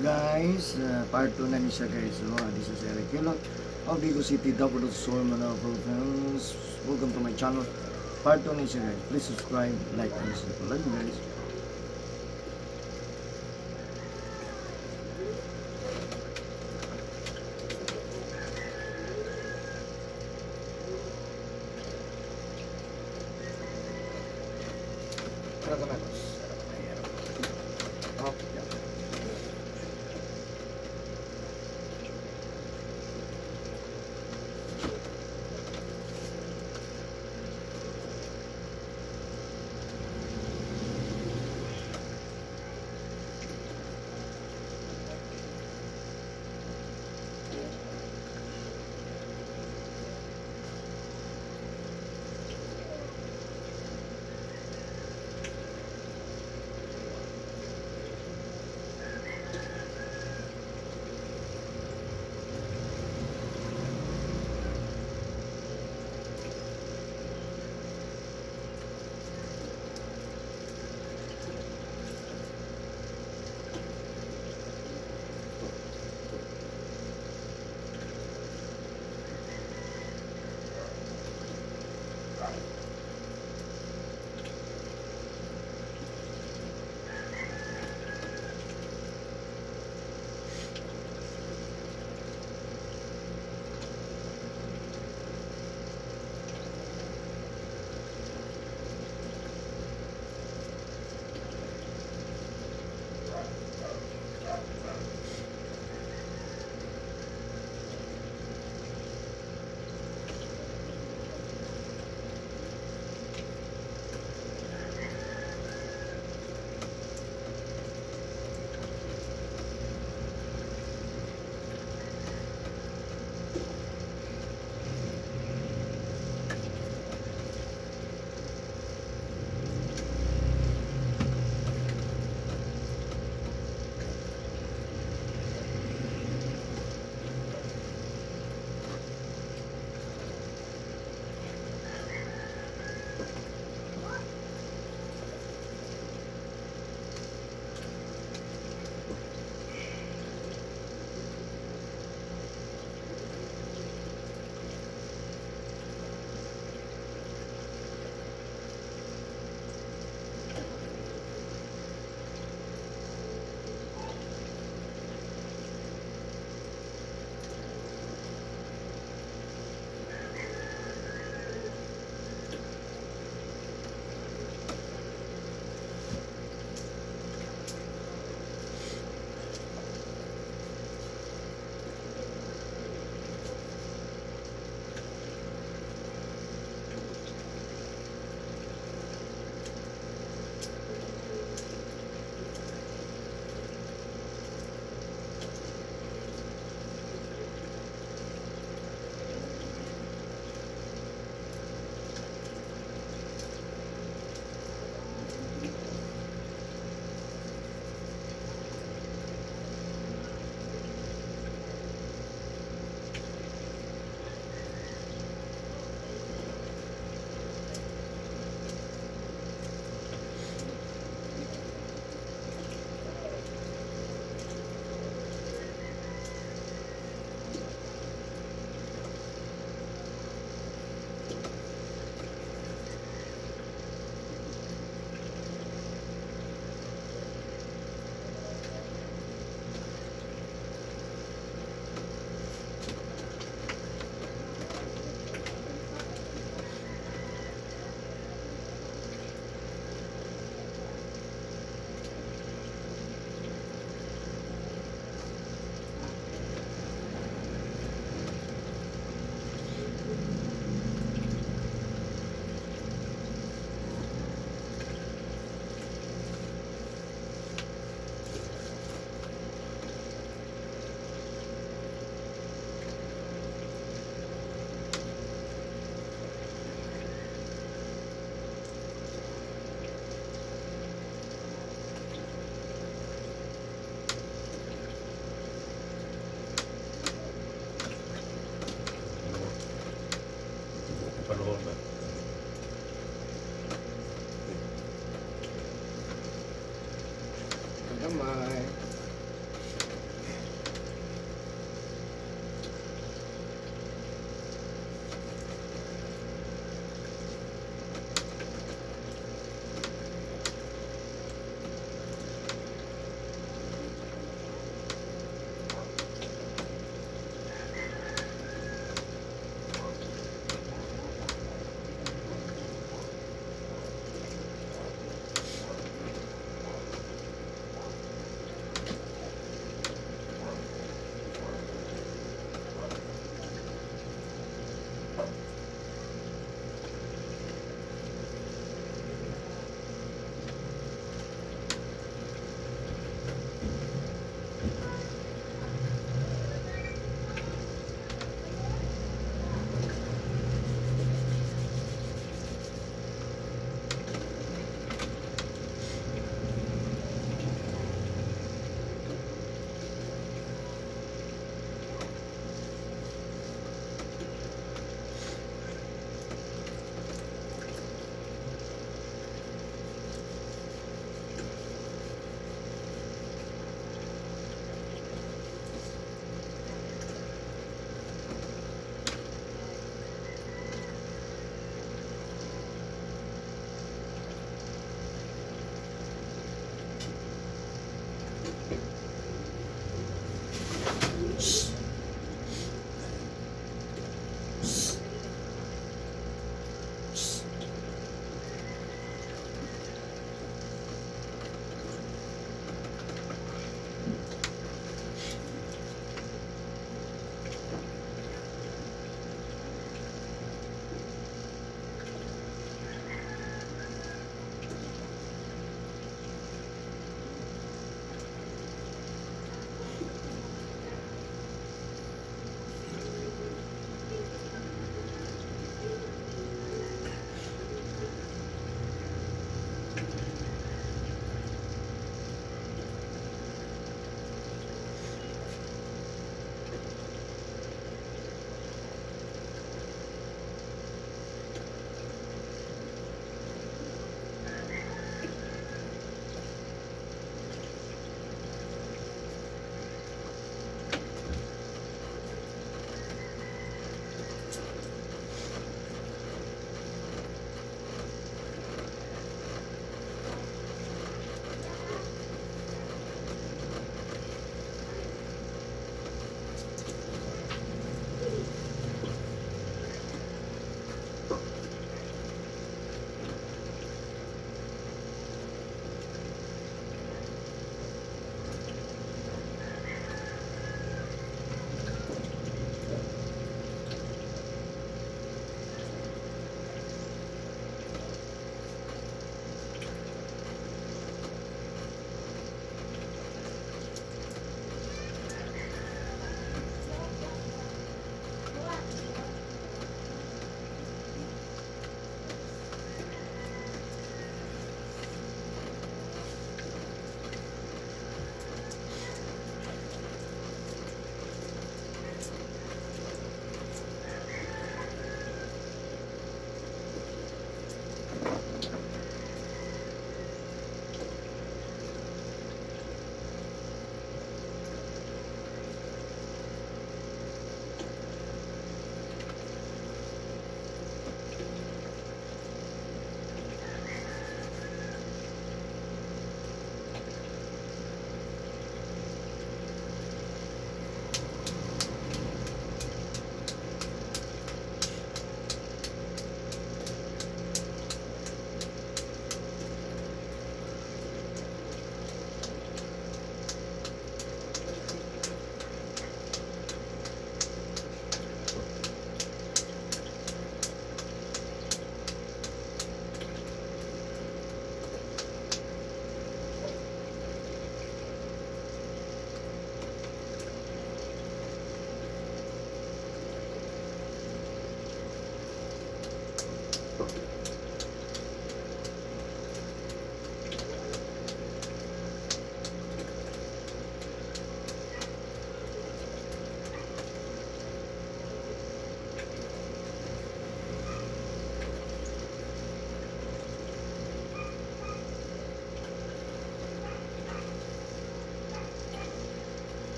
Guys, part 2 na ni siya, guys. So, this is Eric Hilot of Vigo City, Davao del Sur, Manila, Philippines. Welcome to my channel. Part 2 ni siya, guys. Please subscribe, like, and share. Love you guys. Pero kamay, boss. Pero kamay, okay, yeah.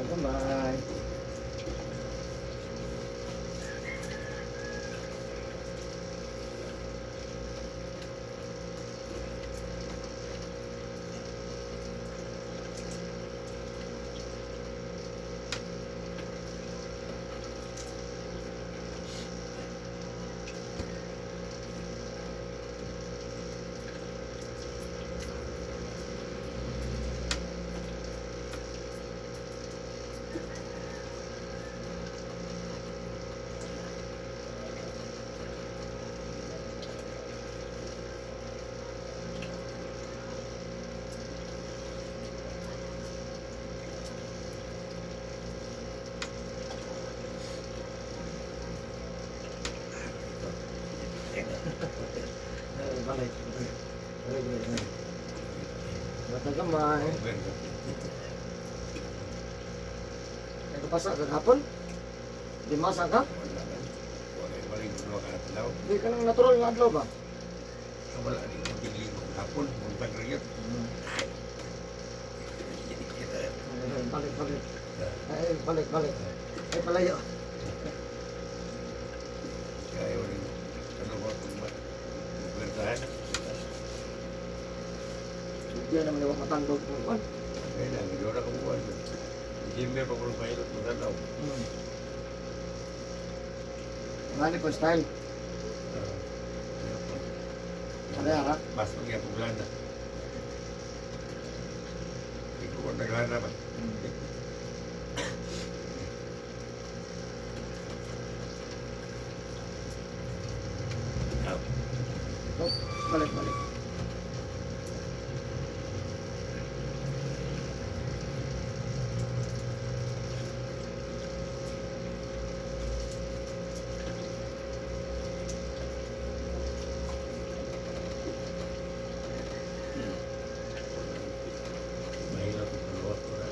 Buhatag gamay. Eh, balik. Balik, balik, balik. Buhatag gamay. Nagpasa ka gahapon? Di masa ka? Wala man. Wala wala yung dua ka adlaw. Di ka nang natural nga adlaw ba? Wala ni mo bili mo hapon, buntag ra gyud. Eh, balik, balik. Eh, balik, balik. Eh, palayo. Kaya wala yung ano ba kung ba? Bertahan. Hindi naman iwag matandog ng kwan. Kaya lang, hindi na kumuha. December pa kung pailot mo tanaw. Ngani po style. Pareha ra. Mas magyapon plana. Hindi ko naglana ba? Oh, balik, balik. Mahirap ang luwak ko na.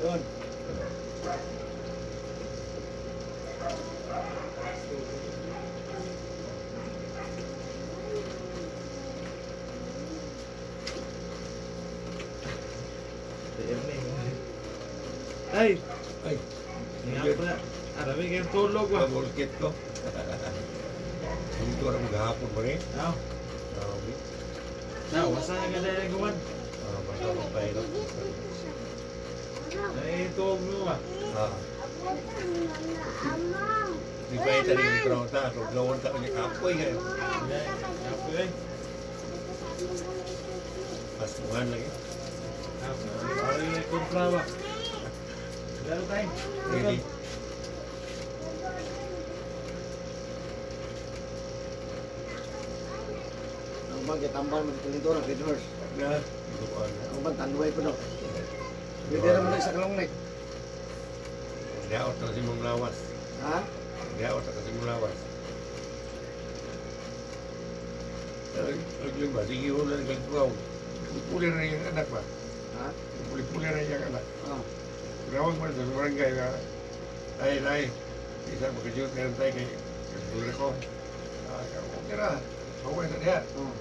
Yun. Ay! Ay, Nga pala. Arami kayong tulog ba? pabulkit ko. Dito orang gahapon ba rin? Aw. Grabe. Na, wasa na nga dahil guman. Ah, basta magpahilot. Ay, tuog mo ba? Ah. Di ba ito rin yung trauta? Ruglawan ta ulit kapoy ngayon. Kapoy ay. Pastuhan lagi. Aw, parang yung kontra ba? Laro tayo. Ready? Ang bang gitambal man kalidor ang Red Horse. Na. Duaan na. Ang bang tanduay pa daw. Pwede naman na isa kalong nek. Daot na kasi mong lawas. Ha? Daot na kasi mong lawas. Ay, ba? Sige, wala na gagawin. Puli na yung anak ba? Ha? Puli-puli na yung anak. Oh. Rawag mo na sa barangay na, tay, tay, isa magkajut meron tayo kay kagdura ko. Ah, okay ra. Okay sa diha. Oh.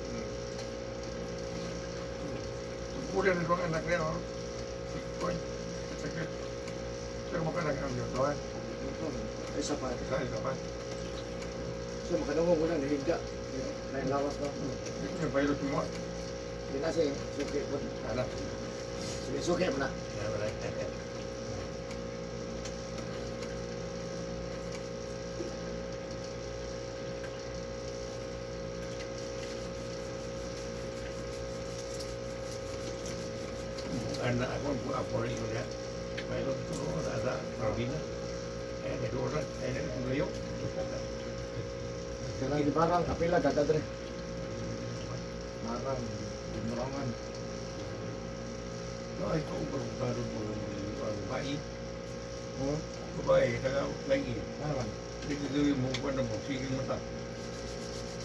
Puli na itong anak niya, oh. Si Koy. Sakit. Pero makanak ang Diyos, no? Ito, isa pa. Isa, isa pa. So makadungog ko na nahigda. Nailawas ba? Yung pilot mo. Di na siya suki po. Anak. Sige, suki mo na. Wala. Anak ako, ako rin yun niya. Pilot ko sa Ravina. Eh, nag-uran. Eh, nag-ulayo. Kanang di barang kapila daga dre. Barang binuangan. No, ito ang barong mga babae. Hmm? Babae, taga lagi. Barang. Dito yung mga kuwan mo, sige mata.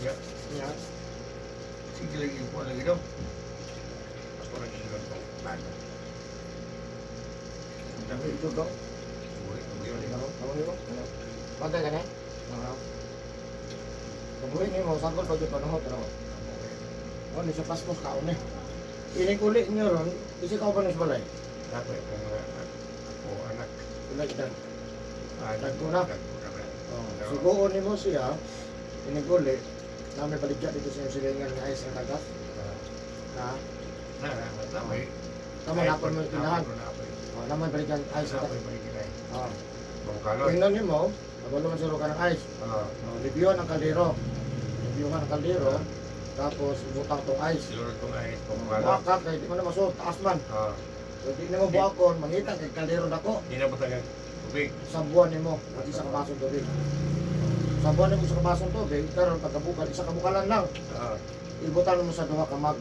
Ya. Ya. Sige lagi yung kuwan lagi daw. Ako rin siya ko. Bago. Ito go. Buhay, buhay ulit. Kamu nimo? Bagay ka na? Oo. Kabuhi nimo sagol pag panuhot ano. Oh, ni sa Pasko kaon ni. Ining uli niyo ron, kasi ka pa sa balay. Dapat kung ako anak. Wala kita. Anak Dagko na. Dagko na. Oh, sugoon nimo siya. Ining uli, na may baligya dito sa iyong silingan nga ayos nga tagas. Ha? Na, na, na, may. Tama na po mo yung tinahan. Oh, na may baligya ayos nga Napay tagas. may kinay. Oh. Bangkalon. Tingnan nimo, kabalo man siguro ka ng ice. Ah, Oh, reviewan ang kaldero. Reviewan ang kaldero. Tapos ibutang tong ice. siguro itong ayos bangkalon. Buwaka kay di mo na masuot, taas man. Ah, So di nimo buwakon, mangita kay kaldero dako. di na patagang tubig. Sa buwan nimo, at isa ka basong tubig. Sa buwan nimo isa ka basong tubig, karon pagkabukal, isa ka bukalan lang. Ah, Ibutan mo sa duha ka mug.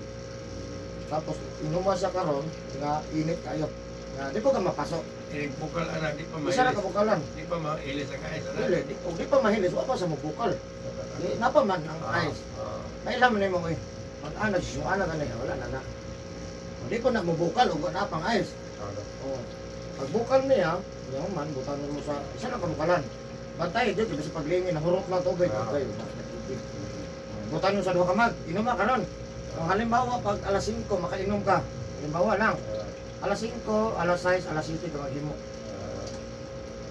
Tapos inuma siya karon nga init kayo. Nga di po ka mapasok. Ining bukal ana di pa Isa ra mailis. ka bukalan. Di pa mailis ang ayos ana. Dili, di, og di pa mahilis, wa pa sa mobukal. Di napa man ang ice. Ah, Mailam nimo eh. Pag ana siya ana ka wala na na. O, di ko na mobukal og wala pang ice. ah, Oh. Pagbukal niya, yung man butan mo sa isa na kabukalan. Bantay gyud kay sa paglingin nahurot lang tubig. Ah. Okay. Butan mo sa duha ka mug, inuma ka ron. Kung halimbawa pag alas 5 makainom ka, halimbawa lang, alas 5, alas 6, alas 7 ka maghimo.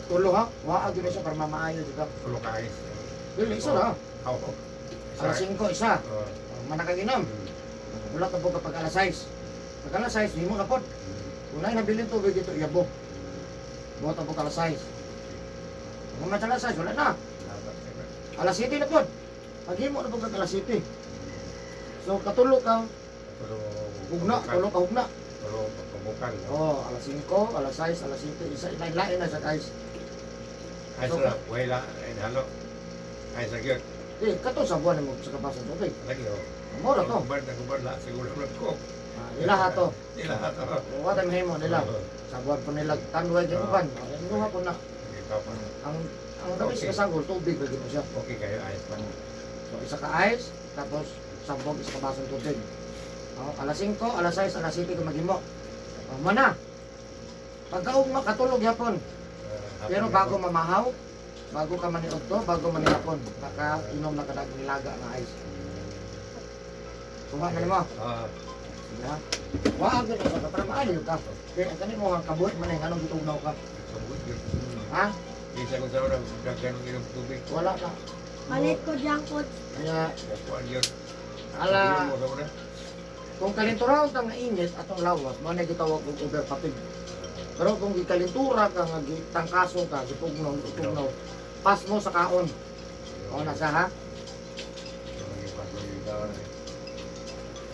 Tulo ha, waa gyud na siya para mamaayo jud ka. Tulo ka ayos. Dili isa ra. Ako. Alas 5 isa. Ah. Oh, Manakaginom. Wala ka po kapag alas 6. Pag alas 6, himo na pod. Kung na'y nabilin tubig dito, iyabo. Buhat ang pag alas 6. Kung may alas 6, wala na. Alas 7 na pod. Paghimo na po kag alas 7. So katulo ka, hugna, tulo ka hugna. Tulo pagkabukal. Oh, alas 5, alas 6, alas 7, isa lain na sa guys. Ay sa wala ay halo. Ay sa gyud. Eh, kato sa buwan mo sa kabasan tubig. Lagi oh. Mo ra to. Gubar na gubar la siguro na ko. Ah, ilaha to. Ila to. Wa tay mahimo nila. Sa buwan po nila tanway gyud uban. Inuha po na. Ikaw pa. Ang gabi sa kasagol tubig lagi mo siya. Okay kayo ayos pa. So isa ka ice, tapos sabog isa ka basong tubig. Oh, alas 5, alas 6, alas 7 ka maghimo. Oh, mana. Pagkaugma katulog yapon. Ah, Pero hapon bago hapon. mamahaw, bago ka maniudto, bago manihapon, nakainom na kadag nilaga nga ice. Kuha na nimo. Ah, Sige ha. Wa gyud ka para maayo ka. Kay ang kani mo ang kabuhi man ay nganong gitugnaw ka. Sambot yun. Ha? Isa ko sa orang, daghan ng inom tubig. Wala na. Palit ko dyan, coach. Kaya Kuan yun. ala Sabihin mo sa una. kung kalintura ang nainit atong lawas, mao na gitawag og over fatigue. Pero kung gikalintura ka nga gitangkaso ka, gitugnaw, gitugnaw, pas mo sa kaon. O na sa ha?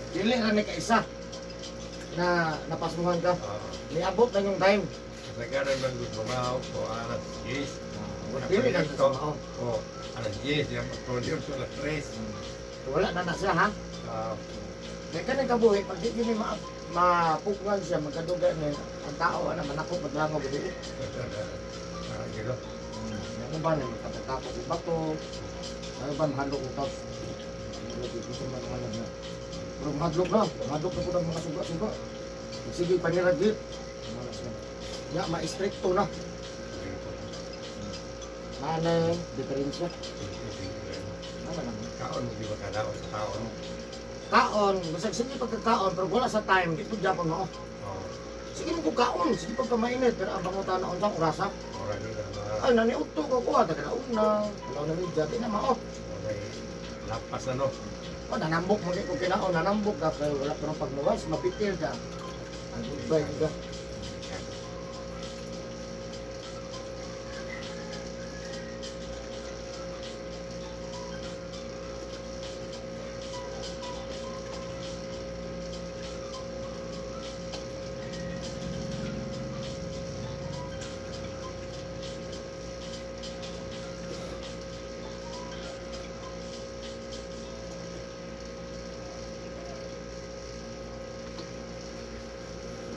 Dili ra ni kaisa na napasmuhan ka. Niabot na yung time. Kasagaran bang gumaw ko alas 10. Dili na sa mao. O, alas 10, yan magtulog sa alas 3. Wala na na siya ha. Ah, Kaya kanang kabuhi, pag di gini ma mapugnan siya, magkaduga ni ang tao, ana manakop, maglangaw, gabi. ah, gino. Ano ba na magkapatapos yung bato? Ano ba mahadlok ang tao? Gusto man ang alam na. Pero mahadlok na, mahadlok na po ng mga suga-suga. Sige, paniragit. Ano na siya? Ya, ma-stricto na. Maana, diferensya. Ano lang. Kaon, di ba kadaon sa taon? Kaon, bisag sige pagkakaon, pero wala sa time, di po Japon mo. Oh, Sige mo kaon, sige pagkamainit, pero ang bangutan na unsang orasa. oras yun na mga, Ay, naniudto ko ko, taga na una, wala na media, di na mao. okay, lapas na no. O, nanambok mo kung kinaon, nanambok ka, kaya wala ka ng pagmawas, mapitil ka. Ang goodbye ka.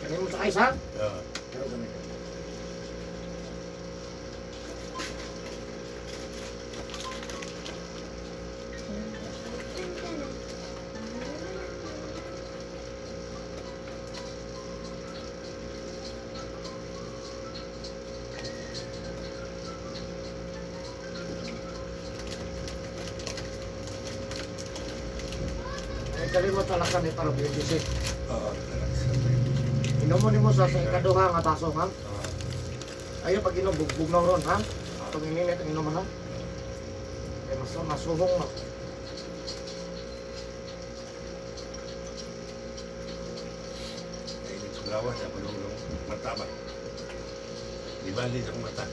Kani mo sa ice, ha? Ah, Pero gamit. Ay, kalimot talaga ni para BBC. oo, Inomon nimo sa ikaduha nga baso, ha? ah, Ayaw pag inom, bugbog na ron, ha? Itong ininit ang inuman, ha? Kaya mas masuhong na. Init sa lawas, ako yung mata ba? Di ba, sa akong mata?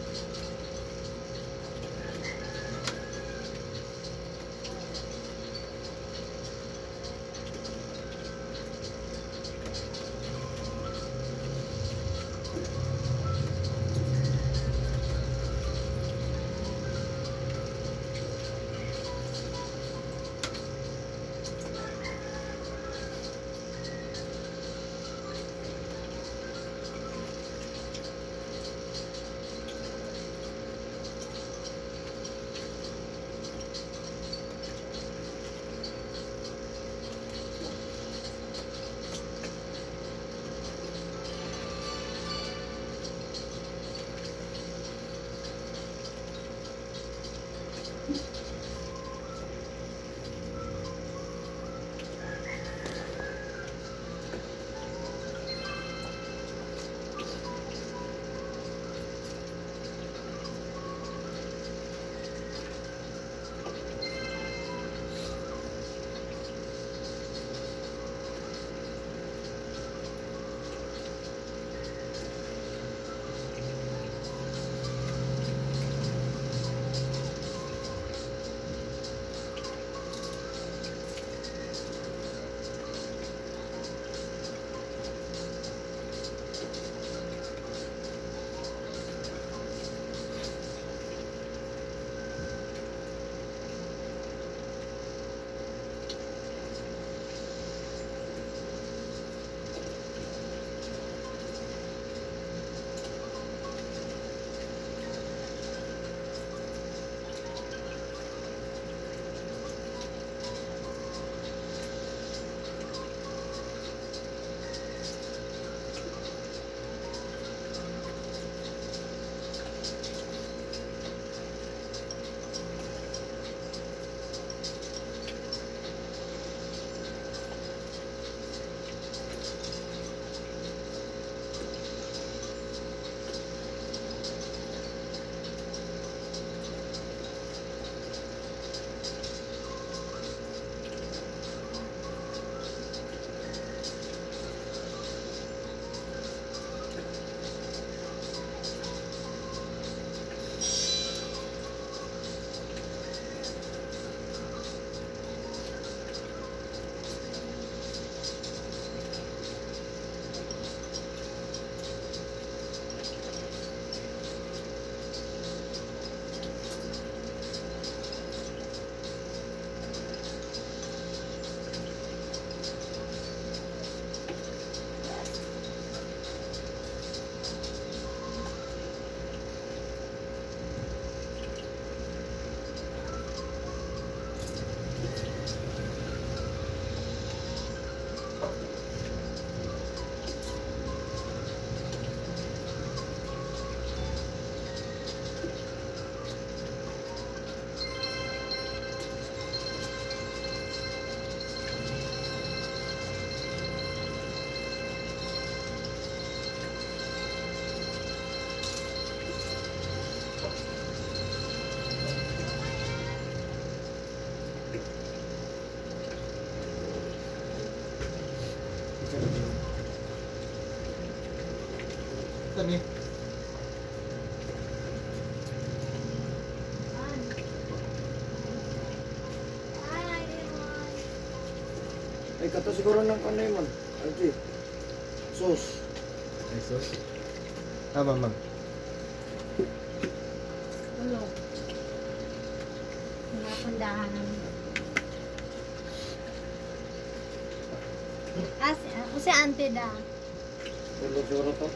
Ay, kato siguro ng kanay man. Archie. Sauce. Ay, sus. Tama, ma'am. Tulog. Wala akong dahanan. Ah, si, ako si Ante da. Tulog siguro to.